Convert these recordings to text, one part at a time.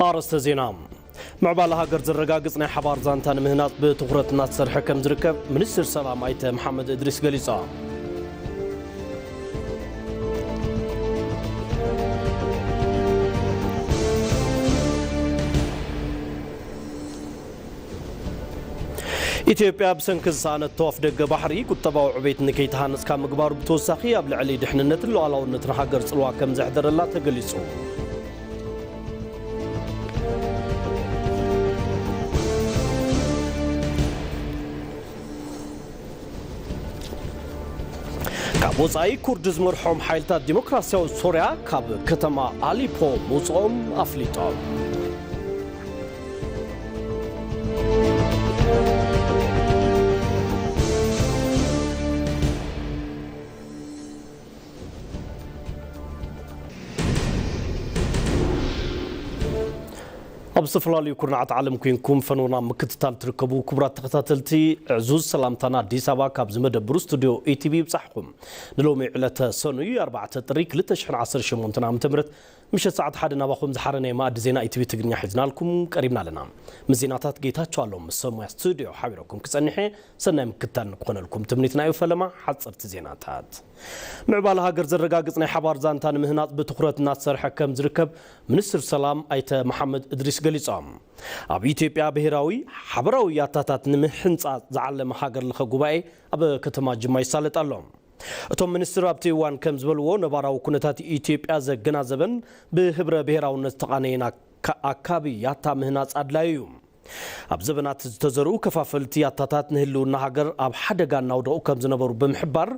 ኣርእስተ ዜና። ምዕባለ ሃገር ዘረጋግጽ ናይ ሓባር ዛንታ ንምህናጽ ብትኹረት እናተሰርሐ ከም ዝርከብ ሚኒስትር ሰላም ኣይተ መሓመድ እድሪስ ገሊጹ። ኢትዮጵያ ብሰንኪ ዝሰኣነቶ ኣፍደገ ባሕሪ ቁጠባዊ ዕቤት ንከይተሃንጽ ካብ ምግባሩ ብተወሳኺ ኣብ ልዕሊ ድሕንነትን ሉዓላውነትን ሃገር ጽልዋ ከም ዘሕደረላ ተገሊጹ። ካብ ወጻኢ ኩርድ ዝመርሖም ሓይልታት ዲሞክራሲያዊ ሶርያ ካብ ከተማ ኣሊፖ ምውጽኦም ኣፍሊጦም። ኣብ ዝተፈላለዩ ኩርናዓት ዓለም ኮይንኩም ፈኖና ምክትታል ትርከቡ ክቡራት ተኸታተልቲ፣ ዕዙዝ ሰላምታና ኣዲስ ኣበባ ካብ ዝመደብሩ ስቱድዮ ኢቲቪ ይብጻሕኩም። ንሎሚ ዕለተ ሰኑይ ኣርባዕተ ጥሪ ክልተ ሽሕን ዓሰርተ ሸሞንተን ዓመተ ምህረት ምሸት ሰዓት ሓደ ናባኹም ዝሓረ ናይ ማእዲ ዜና ኢቲቪ ትግርኛ ሒዝናልኩም ቀሪብና ኣለና። ምስ ዜናታት ጌታቸው ኣሎም ምስ ሰሙያ ስቱድዮ ሓቢረኩም ክጸንሕ እየ። ሰናይ ምክትታል ንክኾነልኩም ትምኒትና እዩ። ፈለማ ሓጸርቲ ዜናታት። ምዕባለ ሃገር ዘረጋግጽ ናይ ሓባር ዛንታ ንምህናጽ ብትኹረት እናተሰርሐ ከም ዝርከብ ሚኒስትር ሰላም ኣይተ መሓመድ እድሪስ ገሊጾም። ኣብ ኢትዮጵያ ብሄራዊ ሓበራዊ ያታታት ንምህንጻጽ ዝዓለመ ሃገር ለኸ ጉባኤ ኣብ ከተማ ጅማ ይሳለጥ ኣሎ። እቶም ሚኒስትር ኣብቲ እዋን ከም ዝበልዎ፣ ነባራዊ ኩነታት ኢትዮጵያ ዘገናዘበን ብህብረ ብሄራውነት ዝተቓነየን ኣካ-፣ ኣካቢ ያታ ምህናጽ ኣድላዩ እዩ። ኣብ ዘበናት ዝተዘርኡ ከፋፈልቲ ያታታት ንህልውና ሃገር ኣብ ሓደጋ እናውደቑ ከም ዝነበሩ ብምሕባር፣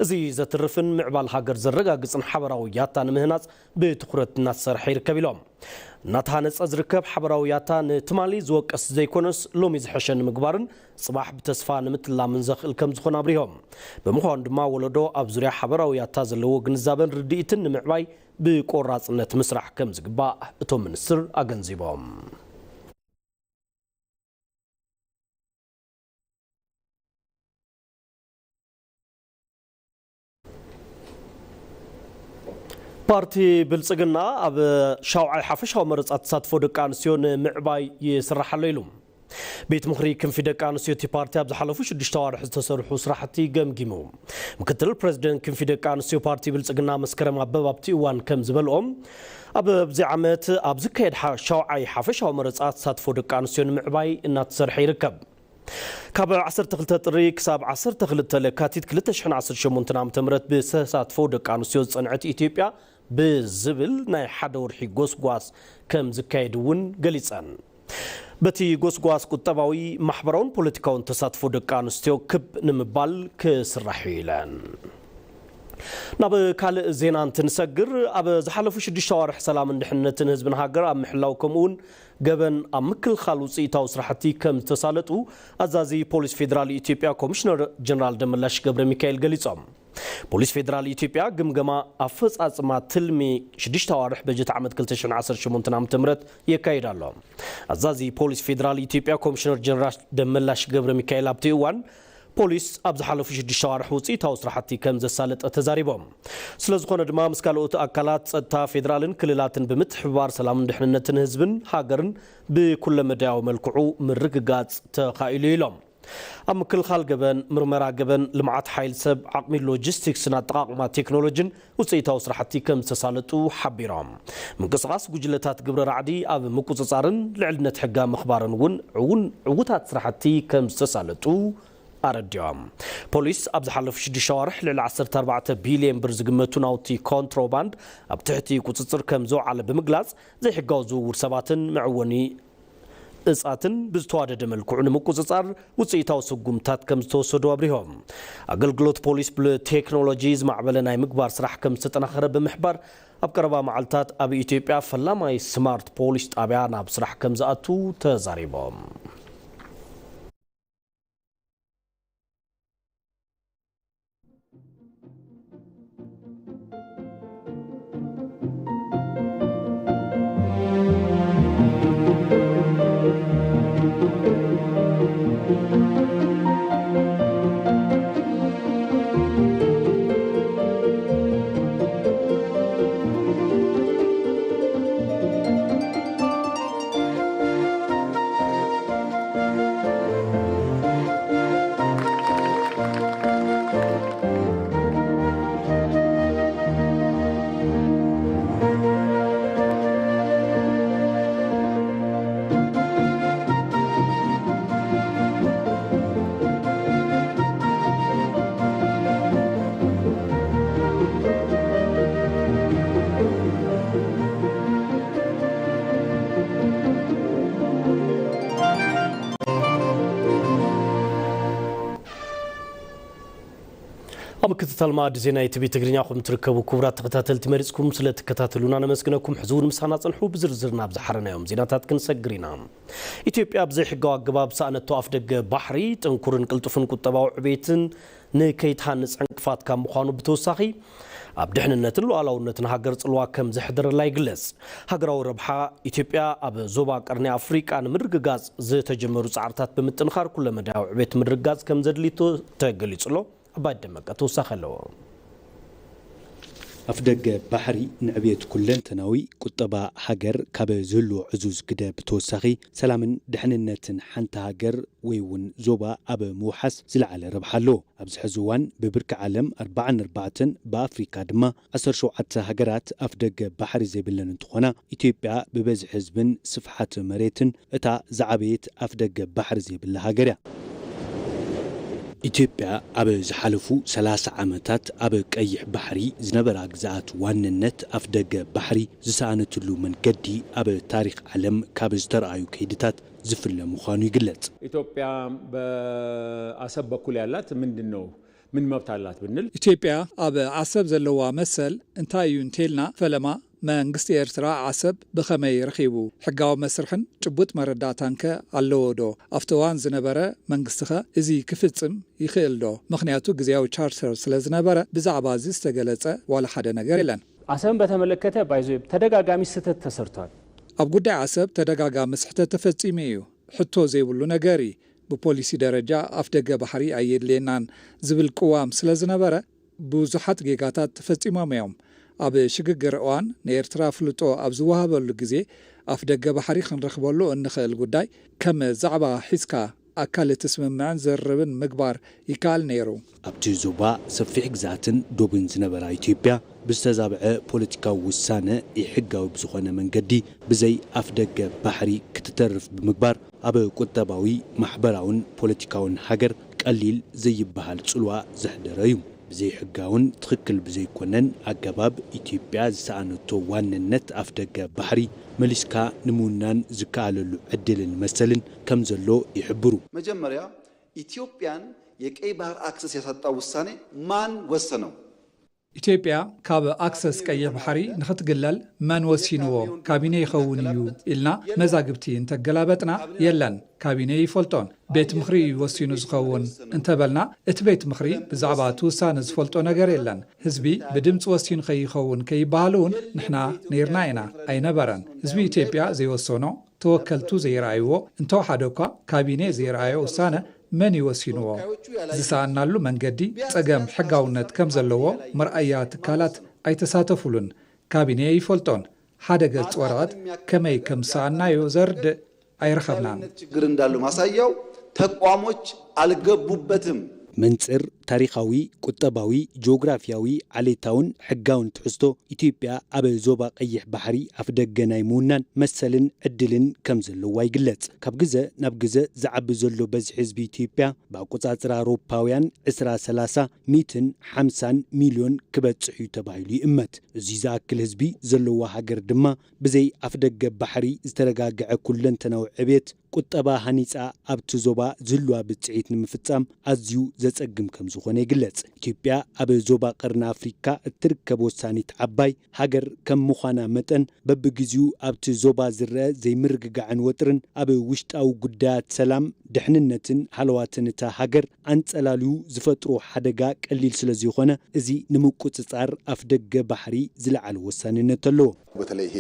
እዚ ዘትርፍን ምዕባል ሃገር ዘረጋግጽን ሓበራዊ ያታ ንምህናጽ ብትኹረት እናተሰርሐ ይርከብ ኢሎም። እናተሃነጸ ዝርከብ ሓበራዊ ያታ ንትማሊ ዝወቅስ ዘይኮነስ፣ ሎሚ ዝሐሸ ንምግባርን ጽባሕ ብተስፋ ንምትላምን ዘኽእል ከም ዝኾነ ኣብሪሆም። ብምዃኑ ድማ፣ ወለዶ ኣብ ዙርያ ሓበራዊ ያታ ዘለዎ ግንዛበን ርድኢትን ንምዕባይ ብቆራጽነት ምስራሕ ከም ዝግባእ እቶም ሚኒስትር ኣገንዚቦም። ፓርቲ ብልጽግና ኣብ ሻውዓይ ሓፈሻዊ መረጻ ተሳትፎ ደቂ ኣንስትዮ ንምዕባይ ይስራሕ ኣሎ ኢሉ። ቤት ምኽሪ ክንፊ ደቂ ኣንስትዮ እቲ ፓርቲ ኣብ ዝሓለፉ ሽዱሽተ ኣዋርሕ ዝተሰርሑ ስራሕቲ ገምጊሙ። ምክትል ፕሬዚደንት ክንፊ ደቂ ኣንስትዮ ፓርቲ ብልጽግና መስከረም ኣበበ ኣብቲ እዋን ከም ዝበልኦም፣ ኣብ ኣብዚ ዓመት ኣብ ዝካየድ ሓ-፣ ሻውዓይ ሓፈሻዊ መረጻ ተሳትፎ ደቂ ኣንስትዮ ንምዕባይ እናተሰርሐ ይርከብ። ካብ ዓሰርተ ክልተ ጥሪ ክሳብ ዓሰርተ ክልተ ለካቲት ክልተ ሽሕን ዓሰርተ ሸሞንተን ዓመተ ምህረት ብተሳትፎ ደቂ ኣንስትዮ ዝጸንዐት ኢትዮጵያ ብዝብል ናይ ሓደ ወርሒ ጎስጓስ ከም ዝካየድ እውን ገሊጸን። በቲ ጎስጓስ ቁጠባዊ፣ ማሕበራውን ፖለቲካውን ተሳትፎ ደቂ ኣንስትዮ ክብ ንምባል ክስራሕ እዩ ኢለን። ናብ ካልእ ዜና እንትንሰግር፣ ኣብ ዝሓለፉ ሽዱሽተ ኣዋርሕ ሰላምን ድሕንነትን ህዝብን ሃገር ኣብ ምሕላው፣ ከምኡውን ገበን ኣብ ምክልኻል ውፅኢታዊ ስራሕቲ ከም ዝተሳለጡ ኣዛዚ ፖሊስ ፌዴራል ኢትዮጵያ ኮሚሽነር ጀነራል ደመላሽ ገብረ ሚካኤል ገሊጾም። ፖሊስ ፌዴራል ኢትዮጵያ ግምገማ ኣፈጻጽማ ትልሚ ሽዱሽተ ኣዋርሕ በጀት ዓመት ክልተ ሽሕን ዓሰርተ ሸሞንተን ዓመተ ምህረት የካይድ ኣሎ። ኣዛዚ ፖሊስ ፌዴራል ኢትዮጵያ ኮሚሽነር ጀነራል ደመላሽ ገብረ ሚካኤል ኣብቲ እዋን፣ ፖሊስ ኣብ ዝሓለፉ ሽዱሽተ ኣዋርሕ ውፅኢታዊ ስራሕቲ ከም ዘሳለጠ ተዛሪቦም። ስለ ዝኾነ ድማ፣ ምስ ካልኦት ኣካላት ጸጥታ ፌዴራልን ክልላትን ብምትሕብባር ሰላምን ድሕንነትን ህዝብን ሃገርን ብኩለመዳያዊ መልክዑ ምርግጋጽ ተኻኢሉ ኢሎም። ኣብ ምክልኻል ገበን፣ ምርመራ ገበን፣ ልምዓት ሓይል ሰብ፣ ዓቕሚ ሎጂስቲክስን ኣጠቓቕማ ቴክኖሎጂን ውፅኢታዊ ስራሕቲ ከም ዝተሳለጡ ሓቢሮም። ምንቅስቓስ ጉጅለታት ግብረ ራዕዲ ኣብ ምቁፅፃርን ልዕልነት ሕጋ ምኽባርን እውን እውን ዕዉታት ስራሕቲ ከም ዝተሳለጡ ኣረዲኦም። ፖሊስ ኣብ ዝሓለፉ ሽዱሽተ ኣዋርሕ ልዕሊ ዓሰርተ ኣርባዕተ ቢልዮን ብር ዝግመቱ ናውቲ ኮንትሮባንድ ኣብ ትሕቲ ቁፅፅር ከም ዘውዓለ ብምግላፅ፣ ዘይሕጋዊ ዝውውር ሰባትን መዕወኒ እጻትን ብዝተዋደደ መልክዑ ንምቁጽጻር ውጽኢታዊ ስጉምታት ከም ዝተወሰዱ ኣብሪሆም። ኣገልግሎት ፖሊስ ብቴክኖሎጂ ዝማዕበለ ናይ ምግባር ስራሕ ከም ዝተጠናኸረ ብምሕባር፣ ኣብ ቀረባ መዓልታት ኣብ ኢትዮጵያ ፈላማይ ስማርት ፖሊስ ጣብያ ናብ ስራሕ ከም ዝኣቱ ተዛሪቦም። ምክትታል ማዕዲ ዜና ኢቲቪ ትግርኛ ኹም ትርከቡ ክቡራት ተኸታተልቲ መሪጽኩም ስለ ትከታተሉና ነመስግነኩም። ሕዚ እውን ምሳና ጽንሑ፣ ብዝርዝር ናብ ዝሓረናዮም ዜናታት ክንሰግር ኢና። ኢትዮጵያ ብዘይሕጋዊ ኣገባብ ዝሰኣነቶ ኣፍደገ ባሕሪ ጥንኩርን ቅልጡፍን ቁጠባዊ ዕቤትን ንከይትሃንጽ ዕንቅፋት ካብ ምዃኑ ብተወሳኺ ኣብ ድሕንነትን ሉዓላውነትን ሃገር ጽልዋ ከም ዘሕደረላ ይግለጽ። ሃገራዊ ረብሓ ኢትዮጵያ ኣብ ዞባ ቀርኒ ኣፍሪቃ ንምርግጋጽ ዝተጀመሩ ጻዕርታት ብምጥንኻር ኩለመዳያዊ ዕቤት ምርግጋጽ ከም ዘድልዮ ተገሊጹ ኣሎ። ኣባይ ደመቀ ተወሳኺ ኣለዎ። ኣፍደገ ባሕሪ ንዕብየት ኩለንተናዊ ቁጠባ ሃገር ካብ ዝህልዎ ዕዙዝ ግደ ብተወሳኺ ሰላምን ድሕንነትን ሓንቲ ሃገር ወይ እውን ዞባ ኣብ ምውሓስ ዝለዓለ ረብሓ ኣለዎ። ኣብዚ ሕዚ እዋን ብብርኪ ዓለም ኣርባዓን ኣርባዕተን ብኣፍሪካ ድማ ዓሰርተ ሸውዓተ ሃገራት ኣፍደገ ባሕሪ ዘይብለን እንትኾና ኢትዮጵያ ብበዝሒ ህዝብን ስፍሓት መሬትን እታ ዝዓበየት ኣፍደገ ባሕሪ ዘይብላ ሃገር እያ። ኢትዮጵያ ኣብ ዝሓለፉ ሰላሳ ዓመታት ኣብ ቀይሕ ባሕሪ ዝነበራ ግዝኣት ዋንነት ኣፍደገ ባሕሪ ዝሰኣነትሉ መንገዲ ኣብ ታሪኽ ዓለም ካብ ዝተረኣዩ ከይድታት ዝፍለ ምዃኑ ይግለጽ። ኢትዮጵያ በአሰብ በኩል ያላት ምንድን ነው? ምን መብት አላት ብንል ኢትዮጵያ ኣብ ዓሰብ ዘለዋ መሰል እንታይ እዩ እንተልና ፈለማ መንግስቲ ኤርትራ ዓሰብ ብኸመይ ረኺቡ? ሕጋዊ መስርሕን ጭቡጥ መረዳእታንከ ኣለዎ ዶ? ኣብቲ እዋን ዝነበረ መንግስቲኸ እዚ ክፍጽም ይኽእል ዶ? ምኽንያቱ ግዝያዊ ቻርተር ስለ ዝነበረ ብዛዕባ እዚ ዝተገለጸ ዋላ ሓደ ነገር የለን። አሰብን በተመለከተ ባይዞ ተደጋጋሚ ስህተት ተሰርቷል። ኣብ ጉዳይ ዓሰብ ተደጋጋሚ ስሕተት ተፈጺሙ እዩ። ሕቶ ዘይብሉ ነገር እዩ። ብፖሊሲ ደረጃ ኣፍደገ ባሕሪ ኣየድልየናን ዝብል ቅዋም ስለ ዝነበረ ብዙሓት ጌጋታት ተፈጺሞም እዮም። ኣብ ሽግግር እዋን ንኤርትራ ኣፍልጦ ኣብ ዝወሃበሉ ግዜ ኣፍደገ ባሕሪ ክንረኽበሉ እንኽእል ጉዳይ ከም ዛዕባ ሒዝካ ኣካል እቲ ስምምዕን ዝርርብን ምግባር ይከኣል ነይሩ። ኣብቲ ዞባ ሰፊሕ ግዝኣትን ዶብን ዝነበራ ኢትዮጵያ ብዝተዛብዐ ፖለቲካዊ ውሳነ ኢሕጋዊ ብዝኾነ መንገዲ ብዘይ ኣፍደገ ባሕሪ ክትተርፍ ብምግባር ኣብ ቁጠባዊ፣ ማሕበራውን ፖለቲካውን ሃገር ቀሊል ዘይበሃል ጽልዋ ዘሕደረ እዩ። ብዘይሕጋውን ትኽክል ብዘይኮነን ኣገባብ ኢትዮጵያ ዝሰኣነቶ ዋንነት ኣፍደገ ባሕሪ መሊስካ ንምውናን ዝከኣለሉ ዕድልን መሰልን ከም ዘሎ ይሕብሩ። መጀመርያ ኢትዮጵያን የቀይ ባህር ኣክሰስ ያሳጣው ውሳኔ ማን ወሰነው? ኢትዮጵያ ካብ ኣክሰስ ቀይሕ ባሕሪ ንኽትግለል መን ወሲንዎ? ካቢኔ ይኸውን እዩ ኢልና መዛግብቲ እንተገላበጥና የለን፣ ካቢኔ ይፈልጦን ቤት ምኽሪ እዩ ወሲኑ ዝኸውን እንተበልና እቲ ቤት ምኽሪ ብዛዕባ እቲ ውሳነ ዝፈልጦ ነገር የለን። ህዝቢ ብድምፂ ወሲኑ ከይኸውን ከይበሃል እውን ንሕና ነይርና ኢና። ኣይነበረን። ህዝቢ ኢትዮጵያ ዘይወሰኖ ተወከልቱ ዘይረኣይዎ እንተወሓደ እኳ ካቢኔ ዘይረኣዮ ውሳነ መን እዩ ወሲንዎ? ዝሰኣናሉ መንገዲ ጸገም ሕጋውነት ከም ዘለዎ መርኣያ ትካላት ኣይተሳተፉሉን። ካቢኔ ኣይፈልጦን። ሓደ ገጽ ወረቐት ከመይ ከም ዝሰኣናዮ ዘርድእ ኣይረኸብናን። ችግር እንዳሉ ማሳያው ተቋሞች አልገቡበትም። መንጽር ታሪኻዊ፣ ቁጠባዊ፣ ጂኦግራፊያዊ፣ ዓሌታውን ሕጋውን ትሕዝቶ ኢትዮጵያ ኣብ ዞባ ቀይሕ ባሕሪ ኣፍደገ ናይ ምውናን መሰልን ዕድልን ከም ዘለዋ ይግለጽ። ካብ ግዘ ናብ ግዘ ዝዓቢ ዘሎ በዝሒ ህዝቢ ኢትዮጵያ ብኣቆጻጽራ ኣውሮፓውያን ዕስራ ሰላሳ ሚትን ሓምሳን ሚልዮን ክበጽሕ እዩ ተባሂሉ ይእመት። እዚ ዝኣክል ህዝቢ ዘለዋ ሃገር ድማ ብዘይ ኣፍደገ ባሕሪ ዝተረጋግዐ ኩለንተናዊ ዕብየት ቁጠባ ሃኒጻ ኣብቲ ዞባ ዝህልዋ ብጽሒት ንምፍጻም ኣዝዩ ዘጸግም ከም ዝኾነ ይግለጽ። ኢትዮጵያ ኣብ ዞባ ቀርኒ ኣፍሪካ እትርከብ ወሳኒት ዓባይ ሃገር ከም ምዃና መጠን በብግዜኡ ኣብቲ ዞባ ዝረአ ዘይምርግጋዕን ወጥርን ኣብ ውሽጣዊ ጉዳያት ሰላም፣ ድሕንነትን ሃለዋትን እታ ሃገር ኣንጸላልዩ ዝፈጥሮ ሓደጋ ቀሊል ስለ ዘይኾነ እዚ ንምቁጽጻር ኣፍደገ ባሕሪ ዝለዓለ ወሳንነት ኣለዎ። በተለይ ይሄ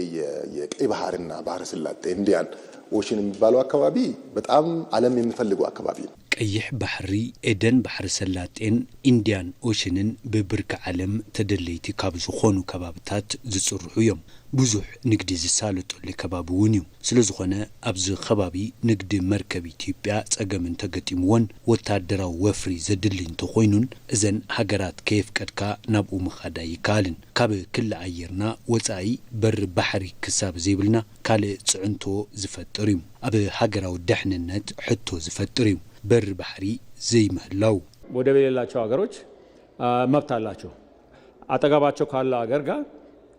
የቀይ ባህርና ባህረ ስላጤ ኢንዲያን ኦሽን የሚባለው አካባቢ በጣም ዓለም የሚፈልገው አካባቢ ነው። ቀይሕ ባሕሪ፣ ኤደን ባሕሪ ሰላጤን ኢንዲያን ኦሽንን ብብርኪ ዓለም ተደለይቲ ካብ ዝኾኑ ከባብታት ዝጽርሑ እዮም። ብዙሕ ንግዲ ዝሳለጠሉ ከባቢ እውን እዩ። ስለዝኾነ ኣብዚ ከባቢ ንግዲ መርከብ ኢትዮጵያ ጸገም እንተገጢምዎን ወታደራዊ ወፍሪ ዘድሊ እንተኾይኑን እዘን ሃገራት ከየፍቀድካ ናብኡ ምኻድ ኣይከኣልን። ካብ ክሊ ኣየርና ወጻኢ በሪ ባሕሪ ክሳብ ዘይብልና ካልእ ጽዕንቶ ዝፈጥር እዩ። ኣብ ሃገራዊ ደሕንነት ሕቶ ዝፈጥር እዩ። በሪ ባሕሪ ዘይምህላው። ወደብ የሌላቸው ሀገሮች መብት አላቸው። አጠገባቸው ካለ ሀገር ጋር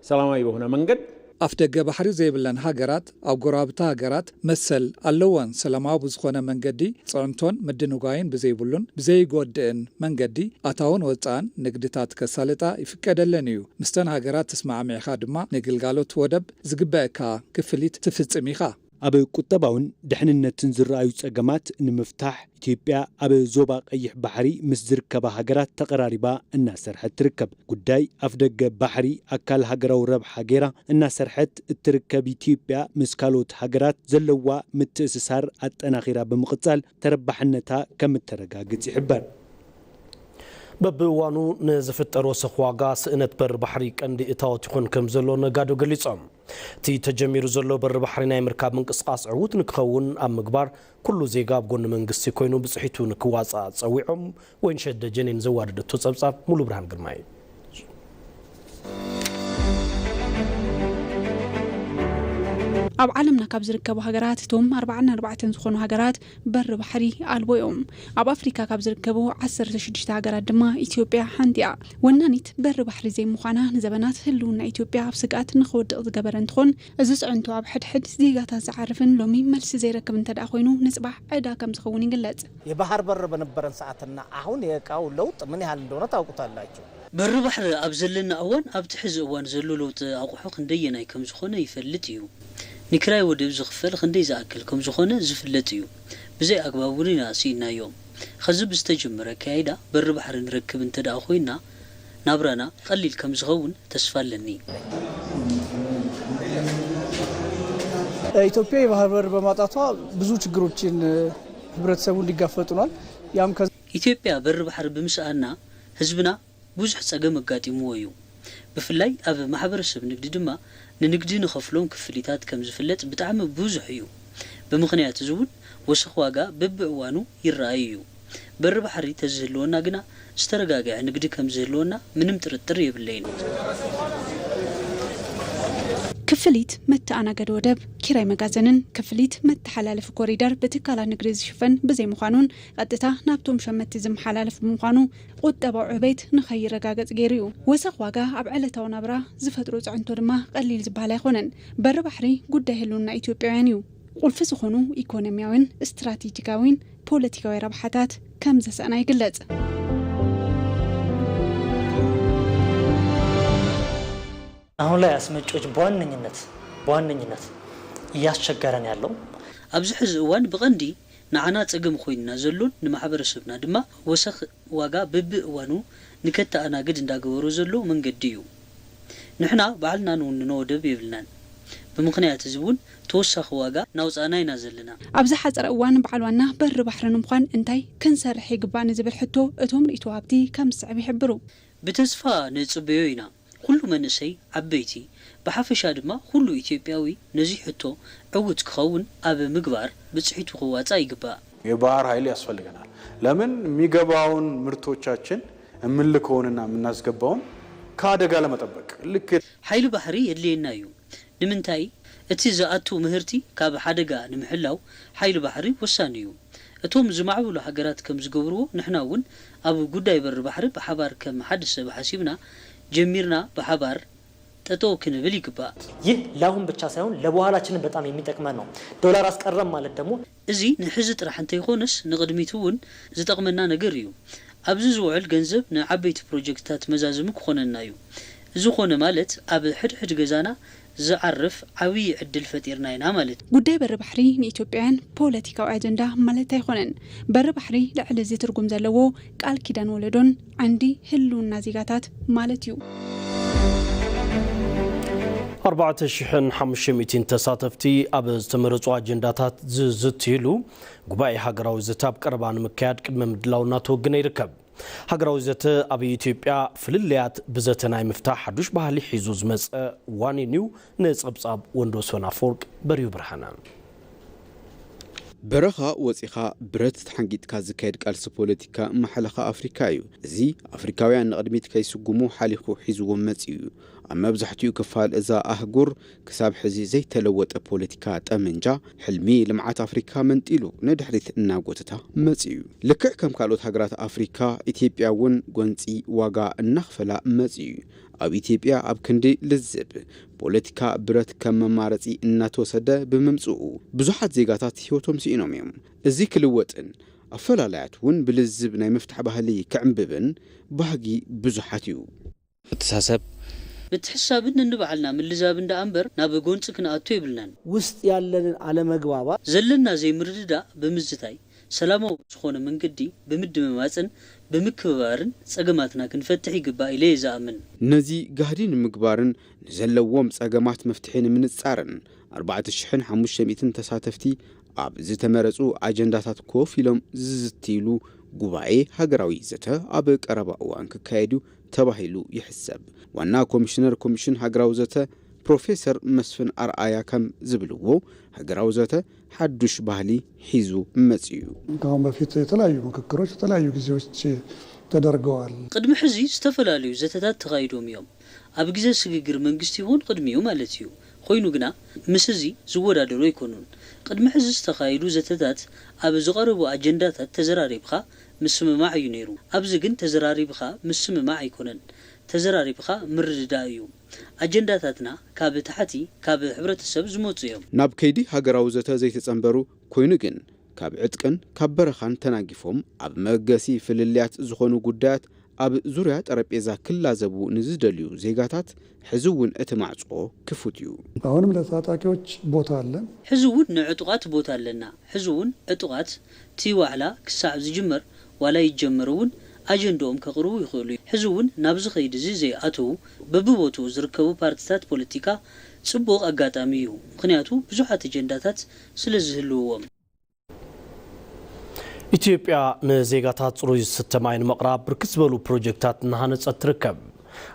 ሰላማዊ በሆነ መንገድ ኣፍደገ ባሕሪ ዘይብለን ሃገራት ኣብ ጎረባብቲ ሃገራት መሰል ኣለወን። ሰላማዊ ብዝኾነ መንገዲ ጽዕንቶን ምድንጓይን ብዘይብሉን ብዘይጎድእን መንገዲ ኣታውን ወጻእን ንግድታት ከሳልጣ ይፍቀደለን እዩ። ምስተን ሃገራት ተስማዕሚዕኻ ድማ ንግልጋሎት ወደብ ዝግበእካ ክፍሊት ትፍጽም ኢኻ። ኣብ ቁጠባውን ድሕንነትን ዝረኣዩ ጸገማት ንምፍታሕ ኢትዮጵያ ኣብ ዞባ ቀይሕ ባሕሪ ምስ ዝርከባ ሃገራት ተቐራሪባ እናሰርሐት ትርከብ። ጉዳይ ኣፍደገ ባሕሪ ኣካል ሃገራዊ ረብሓ ገይራ እናሰርሐት እትርከብ ኢትዮጵያ ምስ ካልኦት ሃገራት ዘለዋ ምትእስሳር ኣጠናኺራ ብምቕጻል ተረባሕነታ ከም እተረጋግጽ ይሕበር። በብእዋኑ ንዝፍጠር ወሰኽ ዋጋ ስእነት በሪ ባሕሪ ቀንዲ እታወት ይኾን ከም ዘሎ ነጋዶ ገሊጾም። እቲ ተጀሚሩ ዘሎ በሪ ባሕሪ ናይ ምርካብ ምንቅስቓስ ዕዉት ንክኸውን ኣብ ምግባር ኩሉ ዜጋ ኣብ ጎኒ መንግስቲ ኮይኑ ብፅሒቱ ንክዋፃእ ፀዊዖም። ወይንሸት ደጀኔ ንዘዋደደቶ ፀብፃብ ሙሉ ብርሃን ግርማይ። ኣብ ዓለምና ካብ ዝርከቡ ሃገራት እቶም ኣርባዓን ኣርባዕተን ዝኾኑ ሃገራት በሪ ባሕሪ ኣልቦ እዮም። ኣብ ኣፍሪካ ካብ ዝርከቡ ዓሰርተ ሽዱሽተ ሃገራት ድማ ኢትዮጵያ ሓንቲ እያ። ወናኒት በሪ ባሕሪ ዘይምዃና ንዘበናት ህልውና ኢትዮጵያ ኣብ ስግኣት ንክወድቕ ዝገበረ እንትኾን፣ እዚ ፅዕንቶ ኣብ ሕድሕድ ዜጋታት ዝዓርፍን ሎሚ መልሲ ዘይረክብ እንተደኣ ኮይኑ ንፅባሕ ዕዳ ከም ዝኸውን ይግለፅ። የባህር በር በነበረን ሰዓትና አሁን የእቃው ለውጥ ምን ያህል እንደሆነ ታውቁታላችሁ። በሪ ባሕሪ ኣብ ዘለና እዋን ኣብቲ ሕዚ እዋን ዘሎ ለውጢ ኣቑሑ ክንደየናይ ከም ዝኾነ ይፈልጥ እዩ። ንክራይ ወደብ ዝኽፈል ክንደይ ዝኣክል ከም ዝኾነ ዝፍለጥ እዩ። ብዘይ ኣግባብ እውን ኢና ስኢንናዮ። ኸዚ ብዝተጀመረ ኣካያይዳ በሪ ባሕሪ ንረክብ እንተ ደኣ ኮይንና ናብራና ቐሊል ከም ዝኸውን ተስፋ ኣለኒ። ኢትዮጵያ የባህር በር በማጣቷ ብዙ ችግሮችን ህብረተሰቡ እንዲጋፈጥ ሆኗል። ያም ከ ኢትዮጵያ በሪ ባሕሪ ብምስኣና ህዝብና ብዙሕ ጸገም ኣጋጢምዎ እዩ። ብፍላይ ኣብ ማሕበረሰብ ንግዲ ድማ ንንግዲ ንኸፍሎም ክፍሊታት ከም ዝፍለጥ ብጣዕሚ ብዙሕ እዩ። ብምኽንያት እዚ እውን ወሰኽ ዋጋ በብእዋኑ ይረኣይ እዩ። በሪ ባሕሪ ተዝህልወና ግና ዝተረጋግዐ ንግዲ ከም ዝህልወና ምንም ጥርጥር የብለይን። ክፍሊት መተኣናገዲ ወደብ፣ ኪራይ መጋዘንን ክፍሊት መተሓላለፊ ኮሪደር ብትካላት ንግዲ ዝሽፈን ብዘይምዃኑን ቀጥታ ናብቶም ሸመትቲ ዝመሓላለፍ ብምዃኑ ቁጠባዊ ዕቤት ንኸይረጋገጽ ገይሩ እዩ። ወሰኽ ዋጋ ኣብ ዕለታዊ ናብራ ዝፈጥሮ ጽዕንቶ ድማ ቀሊል ዝበሃል ኣይኮነን። በሪ ባሕሪ ጉዳይ ህልውና ኢትዮጵያውያን እዩ። ቁልፊ ዝኾኑ ኢኮኖሚያዊን ስትራቴጂካዊን ፖለቲካዊ ረብሓታት ከም ዘሰኣና ይግለጽ። አሁን ላይ አስመጪዎች በዋነኝነት በዋነኝነት እያስቸገረን ያለው ኣብዚ ሕዚ እዋን ብቐንዲ ንዓና ጸገም ኮይንና ዘሎን ንማሕበረሰብና ድማ ወሰኽ ዋጋ በብእዋኑ ንከተኣናግድ እንዳገበሮ ዘሎ መንገዲ እዩ። ንሕና ባዕልና ንውንኖ ወደብ የብልናን። ብምኽንያት እዚ እውን ተወሳኺ ዋጋ እናውፃእና ኢና ዘለና። ኣብ ዝሓፀረ እዋን በዓል ዋና በሪ ባሕሪ ንምዃን እንታይ ክንሰርሕ ይግባእ ንዝብል ሕቶ እቶም ርእይቶ ወሃብቲ ከም ዝስዕብ ይሕብሩ። ብተስፋ ንፅበዮ ኢና። ኩሉ መንእሰይ፣ ዓበይቲ፣ ብሓፈሻ ድማ ኩሉ ኢትዮጵያዊ ነዚ ሕቶ ዕዉት ክኸውን ኣብ ምግባር ብፅሒቱ ክዋፃእ ይግባእ። የባህር ኃይል ያስፈልገናል። ለምን የሚገባውን ምርቶቻችን የምንልከውንና የምናስገባውን ከአደጋ ለመጠበቅ ልክ ሓይሊ ባሕሪ የድልየና እዩ። ንምንታይ እቲ ዝኣቱ ምህርቲ ካብ ሓደጋ ንምሕላው ሓይሊ ባሕሪ ወሳኒ እዩ። እቶም ዝማዕበሉ ሃገራት ከም ዝገብርዎ ንሕና እውን ኣብ ጉዳይ በሪ ባሕሪ ብሓባር ከም ሓደ ሰብ ሓሲብና ጀሚርና ብሓባር ጠጠው ክንብል ይግባእ። ይህ ለአሁን ብቻ ሳይሆን ለበኋላችንም በጣም የሚጠቅመን ነው። ዶላር አስቀረም ማለት ደግሞ እዚ ንሕዚ ጥራሕ እንተይኾነስ ንቕድሚት እውን ዝጠቕመና ነገር እዩ። ኣብዚ ዝውዕል ገንዘብ ንዓበይቲ ፕሮጀክትታት መዛዘሚ ክኾነና እዩ። እዚ ኾነ ማለት ኣብ ሕድሕድ ገዛና ዝዓርፍ ዓብዪ ዕድል ፈጢርና ኢና ማለት እዩ። ጉዳይ በሪ ባሕሪ ንኢትዮጵያውያን ፖለቲካዊ ኣጀንዳ ማለት ኣይኾነን። በሪ ባሕሪ ልዕሊ እዚ ትርጉም ዘለዎ ቃል ኪዳን ወለዶን ዓንዲ ህልውና ዜጋታት ማለት እዩ። ኣርባዕተ ሽሕን ሓሙሽተ ሚእትን ተሳተፍቲ ኣብ ዝተመረፁ ኣጀንዳታት ዝዝትይሉ ጉባኤ ሃገራዊ ዘተ ኣብ ቀረባ ንምክያድ ቅድመ ምድላው እናተወገነ ይርከብ። ሃገራዊ ዘተ ኣብ ኢትዮጵያ ፍልልያት ብዘተ ናይ ምፍታሕ ሓዱሽ ባህሊ ሒዙ ዝመፀ ዋኒን እዩ። ንፀብፃብ ወንዶሰን ኣፈወርቅ በርሁ ብርሃነ። በረኻ ወጺኻ ብረት ተሓንጊጥካ ዝካየድ ቃልሲ ፖለቲካ ማሕለኻ ኣፍሪካ እዩ። እዚ ኣፍሪካውያን ንቕድሚት ከይስጉሙ ሓሊኹ ሒዝዎም መጺኡ እዩ። ኣብ መብዛሕትኡ ክፋል እዛ ኣህጉር ክሳብ ሕዚ ዘይተለወጠ ፖለቲካ ጠመንጃ፣ ሕልሚ ልምዓት ኣፍሪካ መንጢሉ ንድሕሪት እናጎተታ መጺኡ እዩ። ልክዕ ከም ካልኦት ሃገራት ኣፍሪካ፣ ኢትዮጵያ እውን ጎንጺ ዋጋ እናኽፈላ መጺኡ እዩ። ኣብ ኢትዮጵያ ኣብ ክንዲ ልዝብ ፖለቲካ ብረት ከም መማረፂ እናተወሰደ ብምምፅኡ ብዙሓት ዜጋታት ህይወቶም ስኢኖም እዮም። እዚ ክልወጥን ኣፈላላያት እውን ብልዝብ ናይ ምፍታሕ ባህሊ ክዕምብብን ባህጊ ብዙሓት እዩ። መተሳሰብ ምትሕሳብን ንንባዕልና ምልዛብን ደኣ እምበር ናብ ጎንፂ ክንኣቱ የብልናን። ውስጥ ያለንን አለመግባባት ዘለና ዘይምርድዳእ ብምዝታይ ሰላማዊ ዝኾነ መንገዲ ብምድምማፅን ብምክብባርን ፀገማትና ክንፈትሕ ይግባእ ኢለ እየ ዝኣምን። ነዚ ጋህዲ ንምግባርን ንዘለዎም ፀገማት መፍትሒ ንምንፃርን ኣርባዕተ ሽሕን ሓሙሽተ ሚእትን ተሳተፍቲ ኣብ ዝተመረፁ ኣጀንዳታት ኮፍ ኢሎም ዝዝትይሉ ጉባኤ ሃገራዊ ዘተ ኣብ ቀረባ እዋን ክካየድ እዩ ተባሂሉ ይሕሰብ። ዋና ኮሚሽነር ኮሚሽን ሃገራዊ ዘተ ፕሮፌሰር መስፍን ኣርኣያ ከም ዝብልዎ፣ ሃገራዊ ዘተ ሓዱሽ ባህሊ ሒዙ መፂኡ እዩ። ከአሁን በፊት የተለያዩ ምክክሮች የተለያዩ ጊዜዎች ተደርገዋል። ቅድሚ ሕዚ ዝተፈላለዩ ዘተታት ተኻይዶም እዮም። ኣብ ግዜ ስግግር መንግስቲ ይኹን ቅድሚኡ ማለት እዩ። ኮይኑ ግና ምስ እዚ ዝወዳደሩ ኣይኮኑን። ቅድሚ ሕዚ ዝተኻየዱ ዘተታት ኣብ ዝቐረቡ ኣጀንዳታት ተዘራሪብኻ ምስምማዕ እዩ ነይሩ። ኣብዚ ግን ተዘራሪብኻ ምስምማዕ ኣይኮነን። ተዘራሪብኻ ምርድዳእ እዩ። ኣጀንዳታትና ካብ ታሕቲ ካብ ሕብረተሰብ ዝመፁ እዮም። ናብ ከይዲ ሃገራዊ ዘተ ዘይተፀንበሩ ኮይኑ ግን ካብ ዕጥቅን ካብ በረኻን ተናጊፎም ኣብ መበገሲ ፍልልያት ዝኾኑ ጉዳያት ኣብ ዙርያ ጠረጴዛ ክላዘቡ ንዝደልዩ ዜጋታት ሕዚ እውን እቲ ማዕጾ ክፉት እዩ። አሁንም ለታጣቂዎች ቦታ አለን። ሕዚ እውን ንዕጡቓት ቦታ ኣለና። ሕዚ እውን ዕጡቓት እቲ ዋዕላ ክሳዕ ዝጅመር ዋላ ይጀመር እውን ኣጀንድኦም ከቕርቡ ይኽእሉ እዮም። ሕዚ እውን ናብዚ ኸይዲ እዚ ዘይኣተዉ በብቦትኡ ዝርከቡ ፓርትታት ፖለቲካ ፅቡቕ ኣጋጣሚ እዩ። ምኽንያቱ ብዙሓት ኣጀንዳታት ስለ ዝህልውዎም። ኢትዮጵያ ንዜጋታት ፅሩይ ዝስተ ማይ ንምቕራብ ብርክት ዝበሉ ፕሮጀክታት እናሃነፀት ትርከብ።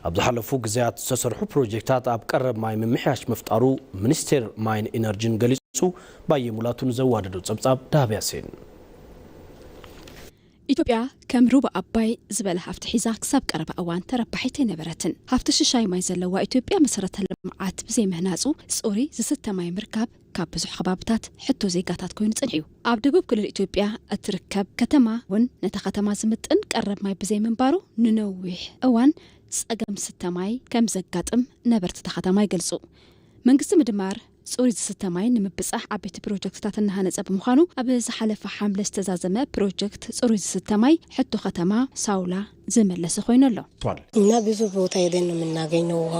ኣብ ዝሓለፉ ግዜያት ዝተሰርሑ ፕሮጀክታት ኣብ ቀረብ ማይ ምምሕያሽ ምፍጣሩ ሚኒስቴር ማይን ኢነርጂን ገሊፁ። ባየ ሙላቱ ንዘዋደዶ ፀብፃብ ዳህብ ያሴን። ኢትዮጵያ ከም ሩባ ኣባይ ዝበለ ሃፍቲ ሒዛ ክሳብ ቀረባ እዋን ተረባሒት ኣይነበረትን። ሃፍቲ ሽሻይ ማይ ዘለዋ ኢትዮጵያ መሰረተ ልምዓት ብዘይምህናፁ ፅሩይ ዝስተ ማይ ምርካብ ካብ ብዙሕ ከባብታት ሕቶ ዜጋታት ኮይኑ ፀኒሑ እዩ። ኣብ ደቡብ ክልል ኢትዮጵያ እትርከብ ከተማ እውን ነታ ከተማ ዝምጥን ቀረብ ማይ ብዘይምንባሩ ንነዊሕ እዋን ፀገም ዝስተ ማይ ከም ዘጋጥም ነበርቲ እታ ከተማ ይገልፁ። መንግስቲ ምድማር ፅሩይ ዝስተ ማይ ንምብፃሕ ዓበይቲ ፕሮጀክትታት እናሃነፀ ብምዃኑ ኣብ ዝሓለፈ ሓምለ ዝተዛዘመ ፕሮጀክት ፅሩይ ዝስተ ማይ ሕቶ ከተማ ሳውላ ዝመለሰ ኮይኑ ኣሎ። እና ብዙ ቦታ ሄደን ነው የምናገኘው ውሃ።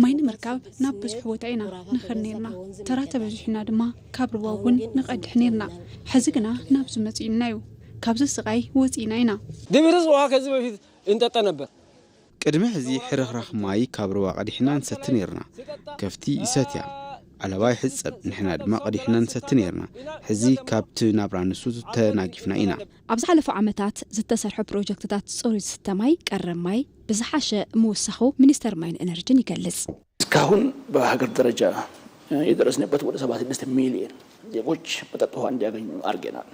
ማይ ንምርካብ ናብ ብዙሕ ቦታ ኢና ንኸድ ነርና። ተራ ተበዚሑና ድማ ካብ ርባ እውን ንቐድሕ ነርና። ሕዚ ግና ናብዚ መፂኡና እዩ። ካብዚ ስቓይ ወፂእና ኢና። ድብርስ ውሃ ከዚህ በፊት እንጠጣ ነበር። ቅድሚ ሕዚ ሕርኽራኽ ማይ ካብ ርባ ቀዲሕና ንሰቲ ነርና። ከፍቲ ይሰትያ፣ ዓለባ ይሕጸብ፣ ንሕና ድማ ቀዲሕና ንሰቲ ነርና። ሕዚ ካብቲ ናብራ ንሱ ተናጊፍና ኢና። ኣብ ዝሓለፉ ዓመታት ዝተሰርሑ ፕሮጀክትታት ጽሩይ ዝስተ ማይ፣ ቀረብ ማይ ብዝሓሸ ምውሳኹ ሚኒስተር ማይን ኤነርጂን ይገልጽ። እስካሁን በሀገር ደረጃ የደረስንበት ወደ ሰባ ስድስት ሚሊየን ዜጎች መጠጥ ውሃ እንዲያገኙ አድርገናል።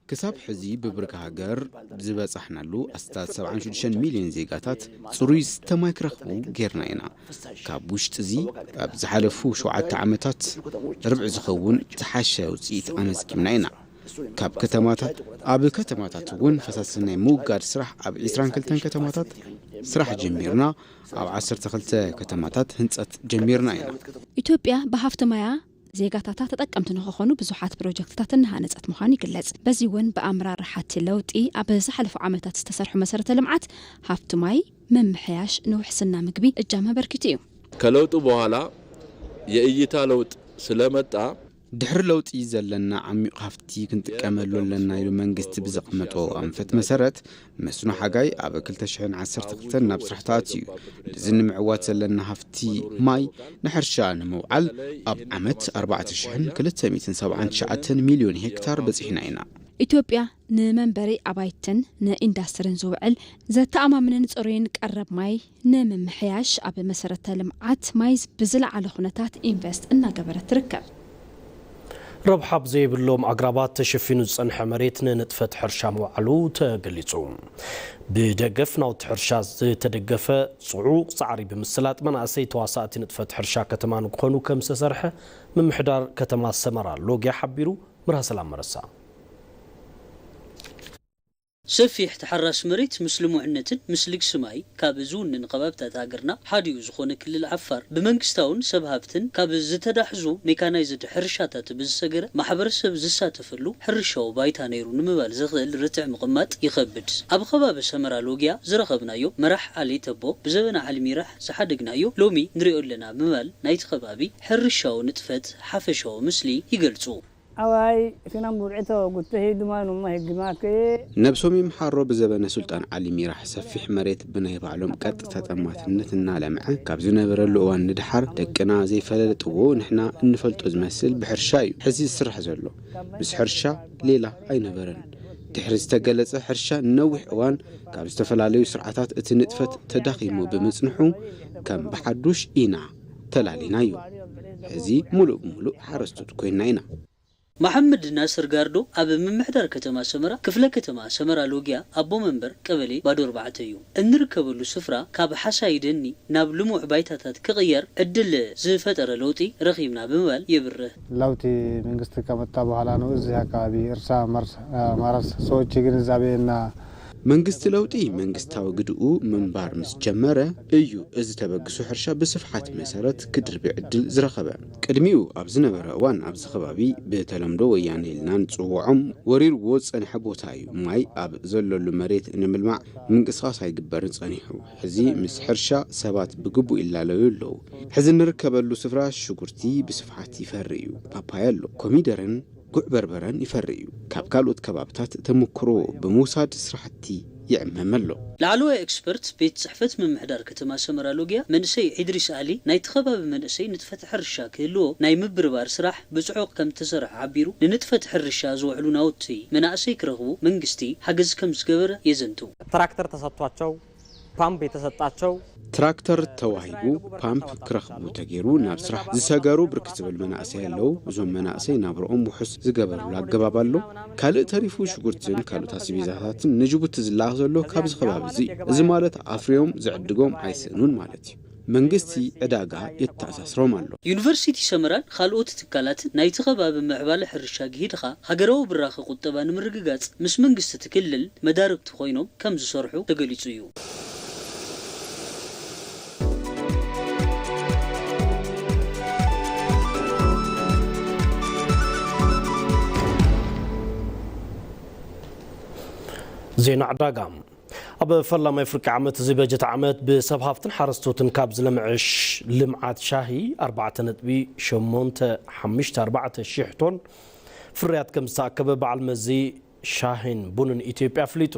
ክሳብ ሕዚ ብብርኪ ሃገር ዝበጻሕናሉ ኣስታት ሰብዓን ሽዱሽተን ሚልዮን ዜጋታት ጽሩይ ዝስተ ማይ ክረኽቡ ጌርና ኢና። ካብ ውሽጢ እዚ ኣብ ዝሓለፉ ሸውዓተ ዓመታት ርብዒ ዝኸውን ዝሓሸ ውጽኢት ኣመዝጊብና ኢና። ካብ ከተማታት ኣብ ከተማታት እውን ፈሳሲ ናይ ምውጋድ ስራሕ ኣብ ዒስራን ክልተን ከተማታት ስራሕ ጀሚርና። ኣብ ዓሰርተ ክልተ ከተማታት ህንጸት ጀሚርና ኢና። ኢትዮጵያ ብሃፍቲ ማያ ዜጋታታ ተጠቀምቲ ንክኾኑ ብዙሓት ፕሮጀክትታት እናሃነፀት ምዃኑ ይግለፅ። በዚ እውን ብኣመራርሓ እቲ ለውጢ ኣብ ዝሓለፉ ዓመታት ዝተሰርሑ መሰረተ ልምዓት ሃፍቲ ማይ፣ ምምሕያሽ ንውሕስና ምግቢ እጃም ኣበርኪቱ እዩ። ከለውጡ በኋላ የእይታ ለውጥ ስለመጣ ድሕሪ ለውጢ ዘለና ዓሚቕ ሃፍቲ ክንጥቀመሉ ኣለና ኢሉ መንግስቲ ብዘቐመጦ ኣንፈት መሰረት መስኖ ሓጋይ ኣብ ክልተ ሽሕን ዓሰርተ ክልተን ናብ ስራሕ ተኣትዩ። ነዚ ንምዕዋት ዘለና ሃፍቲ ማይ ንሕርሻ ንምውዓል ኣብ ዓመት ኣርባዕተ ሽሕን ክልተ ሚእትን ሰብዓን ትሽዓተን ሚልዮን ሄክታር በጺሕና ኢና። ኢትዮጵያ ንመንበሪ ኣባይትን ንኢንዳስትርን ዝውዕል ዘተኣማምንን ጽሩይን ቀረብ ማይ ንምምሕያሽ ኣብ መሰረተ ልምዓት ማይ ብዝለዓለ ኩነታት ኢንቨስት እናገበረት ትርከብ። ረብሓ ብዘይብሎም ኣግራባት ተሸፊኑ ዝጸንሐ መሬት ንንጥፈት ሕርሻ ምውዓሉ ተገሊጹ። ብደገፍ ናውቲ ሕርሻ ዝተደገፈ ጽዑቕ ጻዕሪ ብምስላጥ መናእሰይ ተዋሳእቲ ንጥፈት ሕርሻ ከተማ ንክኾኑ ከም ዝተሰርሐ ምምሕዳር ከተማ ሰመራ ሎጊያ ሓቢሩ። ምርሃ ሰላም መረሳ። ሰፊሕ ተሓራሲ መሬት ምስ ልሙዕነትን ምስ ልግሲ ማይ ካብ ዝውንን ከባብታት ሃገርና ሓዲኡ ዝኾነ ክልል ዓፋር፣ ብመንግስታውን ሰብ ሃብትን ካብ ዝተዳሕዙ ሜካናይዝድ ሕርሻታት ብዝሰገረ ማሕበረሰብ ዝሳተፈሉ ሕርሻዊ ባይታ ነይሩ ንምባል ዘኽእል ርትዕ ምቕማጥ ይኸብድ። ኣብ ከባቢ ሰመራ ሎጊያ ዝረኸብናዮ መራሕ ዓሊ ተቦ ብዘበነ ዓሊ ሚራሕ ዝሓደግናዮ ሎሚ ንሪኦ ኣለና ብምባል ናይቲ ከባቢ ሕርሻዊ ንጥፈት ሓፈሻዊ ምስሊ ይገልጹ። Awai, fina mur'ito gutte hiduma numma higimake. ነብሶም ይምሓሮ ብዘበነ ሱልጣን ዓሊ ሚራሕ ሰፊሕ መሬት ብናይ ባዕሎም ቀጥታ ጠማትነት እናለምዐ ካብ ዝነበረሉ እዋን ንድሓር ደቅና ዘይፈለጥዎ ንሕና እንፈልጦ ዝመስል ብሕርሻ እዩ ሕዚ ዝስራሕ ዘሎ። ምስ ሕርሻ ሌላ ኣይነበረን። ድሕሪ ዝተገለጸ ሕርሻ ንነዊሕ እዋን ካብ ዝተፈላለዩ ስርዓታት እቲ ንጥፈት ተዳኺሙ ብምጽንሑ ከም ብሓዱሽ ኢና ተላሊናዮ። ሕዚ ሙሉእ ብሙሉእ ሓረስቶት ኮይና ኢና። መሓመድ ናስር ጋርዶ ኣብ ምምሕዳር ከተማ ሰመራ ክፍለ ከተማ ሰመራ ሎጊያ ኣቦ መንበር ቀበሌ ባዶ ኣርባዕተ እዩ። እንርከበሉ ስፍራ ካብ ሓሳይ ደኒ ናብ ልሙዕ ባይታታት ክቕየር ዕድል ዝፈጠረ ለውጢ ረኺብና ብምባል የብርህ። ለውጢ መንግስት ከመጣ በኋላ ነው እዚህ አካባቢ እርሻ መርስ-፣ ማረስ ሰዎች ግንዛቤና መንግስቲ ለውጢ መንግስታዊ ግድኡ ምንባር ምስ ጀመረ እዩ እዚ ተበግሶ ሕርሻ ብስፍሓት መሰረት ክድርቢ ዕድል ዝረኸበ። ቅድሚኡ ኣብ ዝነበረ እዋን ኣብዚ ከባቢ ብተለምዶ ወያነ ኢልና ንጽውዖም ወሪርዎ ዝጸንሐ ቦታ እዩ። ማይ ኣብ ዘለሉ መሬት ንምልማዕ ምንቅስቓስ ኣይግበርን ጸኒሑ። ሕዚ ምስ ሕርሻ ሰባት ብግቡእ ይላለዩ ኣለዉ። ሕዚ እንርከበሉ ስፍራ ሽጉርቲ ብስፍሓት ይፈሪ እዩ። ፓፓያ ኣሎ። ኮሚደረን ጉዕ በርበረን ይፈሪ እዩ። ካብ ካልኦት ከባብታት ተመክሮ ብምውሳድ ስራሕቲ ይዕመም ኣሎ። ላዕለዋይ ኤክስፐርት ቤት ጽሕፈት ምምሕዳር ከተማ ሰመራ ሎጊያ መንእሰይ ኢድሪስ ኣሊ ናይቲ ከባቢ መንእሰይ ንጥፈት ሕርሻ ክህልዎ ናይ ምብርባር ስራሕ ብጽዑቕ ከም እተሰርሐ ሓቢሩ፣ ንንጥፈት ሕርሻ ዝውዕሉ ናውቲ መናእሰይ ክረኽቡ መንግስቲ ሓገዝ ከም ዝገበረ የዘንቱ። ትራክተር ተሰጥቷቸው ፓምፕ የተሰጣቸው ትራክተር ተዋሂቡ ፓምፕ ክረኽቡ ተገይሩ ናብ ስራሕ ዝሰገሩ ብርክት ዝበሉ መናእሰይ ኣለዉ። እዞም መናእሰይ ናብርኦም ውሑስ ዝገበርሉ ኣገባብ ኣሎ። ካልእ ተሪፉ ሽጉርትን ካልኦት ኣስቤዛታትን ንጅቡቲ ዝለኣኽ ዘሎ ካብዚ ከባቢ እዚ እዩ። እዚ ማለት ኣፍርዮም ዝዕድጎም ኣይስእኑን ማለት እዩ። መንግስቲ ዕዳጋ የተኣሳስሮም ኣሎ። ዩኒቨርሲቲ ሰመራን ካልኦት ትካላትን ናይቲ ከባቢ ምዕባለ ሕርሻ ግሂድኻ ሃገራዊ ብራኸ ቁጠባ ንምርግጋጽ ምስ መንግስቲ እቲ ክልል መዳርግቲ ኮይኖም ከም ዝሰርሑ ተገሊጹ እዩ። ዜና ዕዳጋ። ኣብ ፈላማይ ፍርቂ ዓመት እዚ በጀት ዓመት ብሰብ ሃፍትን ሓረስቶትን ካብ ዝለምዐ ሽ-፣ ልምዓት ሻሂ ኣርባዕተ ነጥቢ ሸሞንተ ሓሙሽተ ኣርባዕተ ሺሕ ቶን ፍርያት ከም ዝተኣከበ በዓል መዚ ሻሂን ቡንን ኢትዮጵያ ኣፍሊጡ።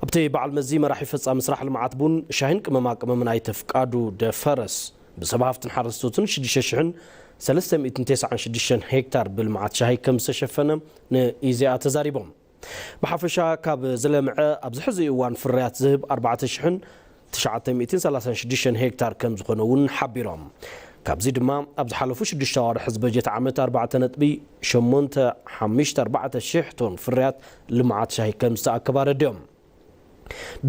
ኣብቲ በዓል መዚ መራሒ ፈጻሚ ስራሕ ልምዓት ቡን፣ ሻሂን ቅመማ ቅመምን ኣይተ ፍቃዱ ደፈረስ ብሰብ ሃፍትን ሓረስቶትን ሽዱሽተ ሽሕን ሰለስተ ሚእትን ተስዓን ሽዱሽተን ሄክታር ብልምዓት ሻሂ ከም ዝተሸፈነ ንኢዜኣ ተዛሪቦም። ብሓፈሻ ካብ ዝለምዐ ኣብዚ ሕዚ እዋን ፍርያት ዝህብ ኣርባዕተ ሽሕን ትሽዓተ ሚእትን ሰላሳን ሽዱሽተን ሄክታር ከም ዝኾነ እውን ሓቢሮም። ካብዚ ድማ ኣብ ዝሓለፉ ሽዱሽተ ኣዋርሕ እዚ በጀት ዓመት ኣርባዕተ ነጥቢ ሸሞንተ ሓሙሽተ ኣርባዕተ ሽሕ ቶን ፍርያት ልምዓት ሻሂ ከም ዝተኣከበ ኣረዲኦም።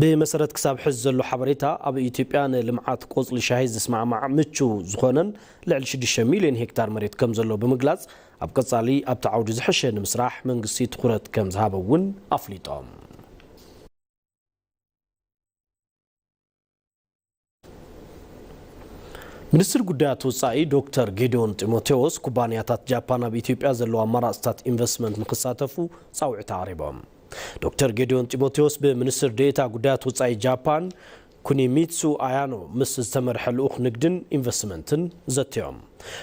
ብመሰረት ክሳብ ሕዚ ዘሎ ሓበሬታ ኣብ ኢትዮጵያ ንልምዓት ቆጽሊ ሻሂ ዝስማዕማዕ ምቹው ዝኾነን ልዕሊ ሽዱሽተ ሚልዮን ሄክታር መሬት ከም ዘሎ ብምግላጽ ኣብ ቀጻሊ ኣብቲ ዓውዲ ዝሐሸ ንምስራሕ መንግስቲ ትኹረት ከም ዝሃበ እውን ኣፍሊጦም። ሚኒስትር ጉዳያት ወጻኢ ዶክተር ጌዲዮን ጢሞቴዎስ ኩባንያታት ጃፓን ኣብ ኢትዮጵያ ዘለዋ ኣማራጽታት ኢንቨስትመንት ንክሳተፉ ጻውዒት ኣቕሪቦም። ዶክተር ጌዲዮን ጢሞቴዎስ ብሚኒስትር ዴኤታ ጉዳያት ወጻኢ ጃፓን ኩኒሚትሱ ኣያኖ ምስ ዝተመርሐ ልኡኽ ንግድን ኢንቨስትመንትን ዘትዮም።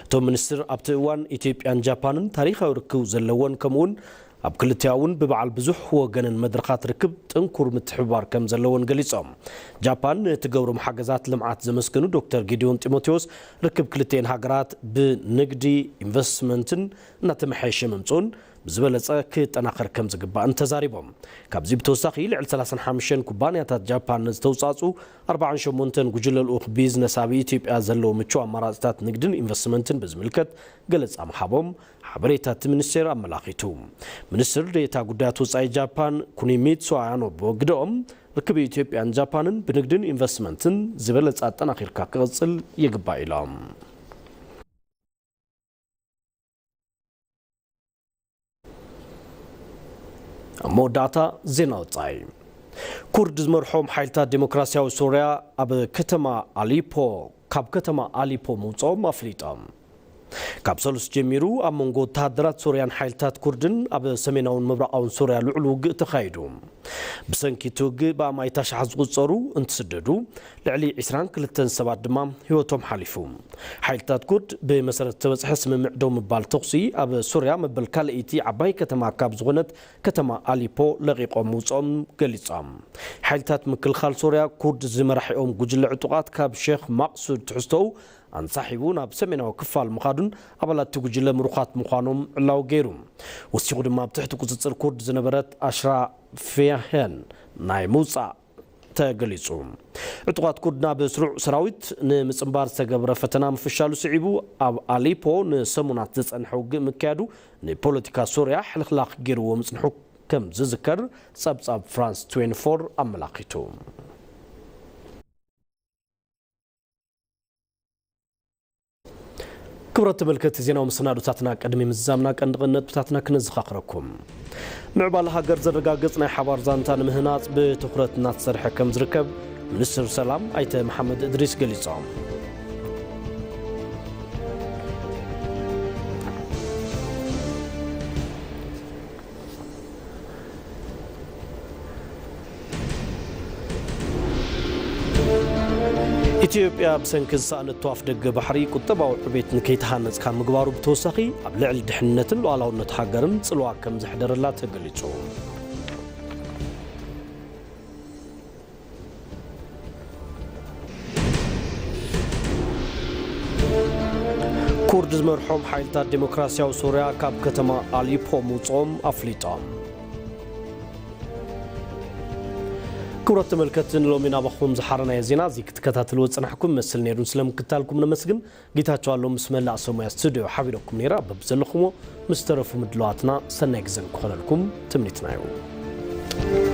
እቶም ሚኒስትር ኣብቲ እዋን ኢትዮጵያን ጃፓንን ታሪኻዊ ርክብ ዘለወን ከምኡውን ኣብ ክልቲኣውን ብበዓል ብዙሕ ወገንን መድረኻት ርክብ ጥንኩር ምትሕብባር ከም ዘለወን ገሊጾም። ጃፓን ንእትገብሮም ሓገዛት ልምዓት ዘመስገኑ ዶክተር ጌዲዮን ጢሞቴዎስ ርክብ ክልቲኤን ሃገራት ብንግዲ ኢንቨስትመንትን እናተመሓየሸ ምምፅኡን ብዝበለፀ ክጠናኸር ከም ዝግባእን ተዛሪቦም። ካብዚ ብተወሳኺ ልዕሊ ሰላሳን ሓሙሽተን ኩባንያታት ጃፓን ዝተውፃፁ ኣርባዓን ሸሞንተን ጉጅለ ልኡኽ ቢዝነስ ኣብ ኢትዮጵያ ዘለዉ ምቹው ኣማራፅታት ንግድን ኢንቨስትመንትን ብዝምልከት ገለፃ ምሃቦም ሓበሬታ እቲ ሚኒስቴር ኣመላኺቱ። ሚኒስትር ዴኤታ ጉዳያት ወጻኢ ጃፓን ኩኒሚትሱ ኣያኖ ብወግደኦም ርክብ ኢትዮጵያን ጃፓንን ብንግድን ኢንቨስትመንትን ዝበለጸ ኣጠናኺርካ ክቕጽል ይግባእ ኢሎም። ኣብ መወዳእታ ዜና ወጻኢ። ኩርድ ዝመርሖም ሓይልታት ዴሞክራሲያዊ ሶርያ ኣብ ከተማ ኣሊፖ፣ ካብ ከተማ ኣሊፖ ምውጽኦም ኣፍሊጦም። ካብ ሰሉስ ጀሚሩ ኣብ መንጎ ወተሃደራት ሶርያን ሓይልታት ኩርድን ኣብ ሰሜናውን ምብራቓውን ሶርያ ልዑል ውግእ ተኻይዱ። ብሰንኪ እቲ ውግእ ብኣማኢት ኣሽሓት ዝቑጸሩ እንትስደዱ፣ ልዕሊ ዕስራን ክልተን ሰባት ድማ ህይወቶም ሓሊፉ። ሓይልታት ኩርድ ብመሰረት ዝተበጽሐ ስምምዕ ደው ምባል ተኹሲ ኣብ ሶርያ መበል ካልኣይቲ ዓባይ ከተማ ካብ ዝኾነት ከተማ ኣሊፖ ለቒቖም ምውጽኦም ገሊጾም። ሓይልታት ምክልኻል ሶርያ ኩርድ ዝመራሒኦም ጉጅለ ዕጡቓት ካብ ሼኽ ማቕሱድ ትሕዝቶኡ ኣንሳሒቡ ናብ ሰሜናዊ ክፋል ምኻዱን ኣባላት እቲ ጉጅለ ምሩኻት ምዃኖም ዕላዊ ገይሩ። ወሲኹ ድማ ኣብ ትሕቲ ቁጽጽር ኩርድ ዝነበረት ኣሽራፊያን ናይ ምውጻእ ተገሊጹ። ዕጡቓት ኩርድ ናብ ስሩዕ ሰራዊት ንምጽንባር ዝተገብረ ፈተና ምፍሻሉ ስዒቡ ኣብ ኣሊፖ ንሰሙናት ዝጸንሐ ውግእ ምክያዱ ንፖለቲካ ሶርያ ሕልኽላኽ ገይርዎ ምጽንሑ ከም ዝዝከር ጸብጻብ ፍራንስ ትዌንቲ ፎር ኣመላኺቱ። ክቡራት ተመልከቲ ዜናዊ መሰናዶታትና ቅድሚ ምዝዛምና ቀንዲ ቀንዲ ነጥብታትና ክነዘኻኽረኩም። ምዕባለ ሃገር ዘረጋግጽ ናይ ሓባር ዛንታ ንምህናጽ ብትኹረት እናተሰርሐ ከም ዝርከብ ሚኒስትር ሰላም ኣይተ መሓመድ እድሪስ ገሊጾም። ኢትዮጵያ ብሰንኪ ዝሰኣነቶ ኣፍደገ ባሕሪ ቁጠባዊ ዕቤት ንከይተሃነጽ ካብ ምግባሩ ብተወሳኺ ኣብ ልዕሊ ድሕንነትን ሉዓላውነት ሃገርን ጽልዋ ከም ዘሕደረላ ተገሊጹ። ኩርድ ዝመርሖም ሓይልታት ዴሞክራሲያዊ ሶርያ ካብ ከተማ ኣሊፖ ምውጽኦም ኣፍሊጦም። ክቡራት ተመልከትቲ ንሎሚ ናባኹም ዝሓረናዮ ዜና እዚ ክትከታተልዎ ዝጸናሕኩም መስል ነይሩን ስለምክታልኩም ነመስግን። ጌታቸው ኣሎ ምስ መላእ ሰሙያ ስቱዲዮ ሓቢረኩም ነይራ። በብዘለኹሞ ምስ ተረፉ ምድለዋትና ሰናይ ግዘ ንክኾነልኩም ትምኒትና እዩ።